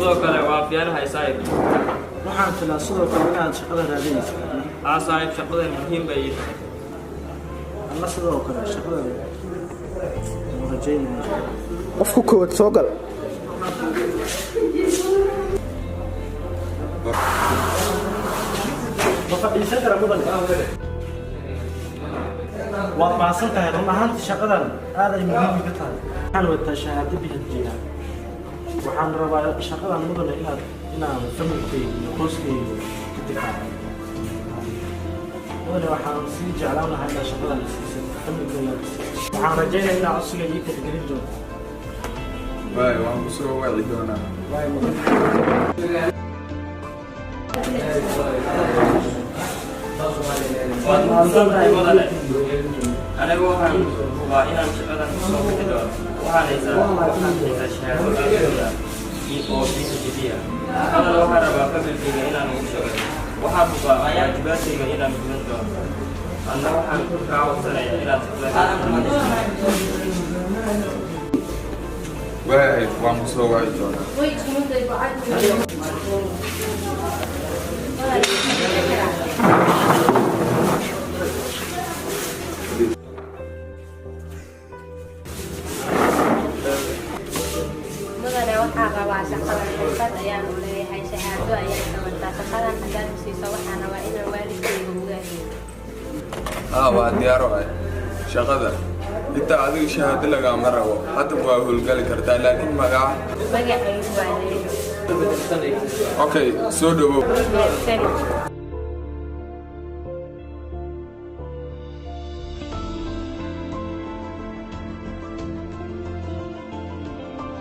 Sidoo kale waa fiicanahay, saaxiib. Waxaan filaa sidoo kale inaad shaqada raadinaysid. Haa saaxiib, shaqadan muhiim bay ii tahay. Anna sidoo kale shaqada waan rajaynaya. Qofku koowaad soo gal. Ma fadhiisan kara, mudane? Waad mahadsan tahay. Run ahaantii shaqadan aad ay muhiim iga tahay. Waxaan wataa shahaado PhD ah. Waxaan rabaa shaqadan, mudane, inaan familkayga iyo qoyskayga ka difaaco. Mudane, waxaan sii jeclaan lahaa inaad shaqadan isiisid familkayga. Waxaan rajaynaya inaad codsiga ii tixgelin doonto. Waay, waan ku soo waci doonaa. Waay, mudane. Waad mahadsan tahay, mudane. Anigu waxaan hubaa inaan shaqadan ku soo bixi doono. Waxaan haysaa shahaado aqooni ah oo PhD ah. Shaqadan waxaan rabaa familkayga inaan ugu shaqeeyo. Waxaan hubaa waajibaadkayga inaan gudan doono. Anna waxaan kaa codsanayaa inaad shaqadan. Waay, waan ku soo waci doonaa. Way isku day. Bacad karaa. Mudane, waxaan rabaa shaqadan. Xirfad ayaan u leeyahay, shahaado ayaan ka wataa. Shaqadan haddaad i siiso, waxaan rabaa inaan waalidkayga uga adeego. Haa, waa diyaar waay shaqada. Inta adiga shahaado lagaama rabo, hadda waa howlgali kartaa, laakiin magaca? Magacaygu waa Leylo. Okay, soo dhawow. Mahadsanid.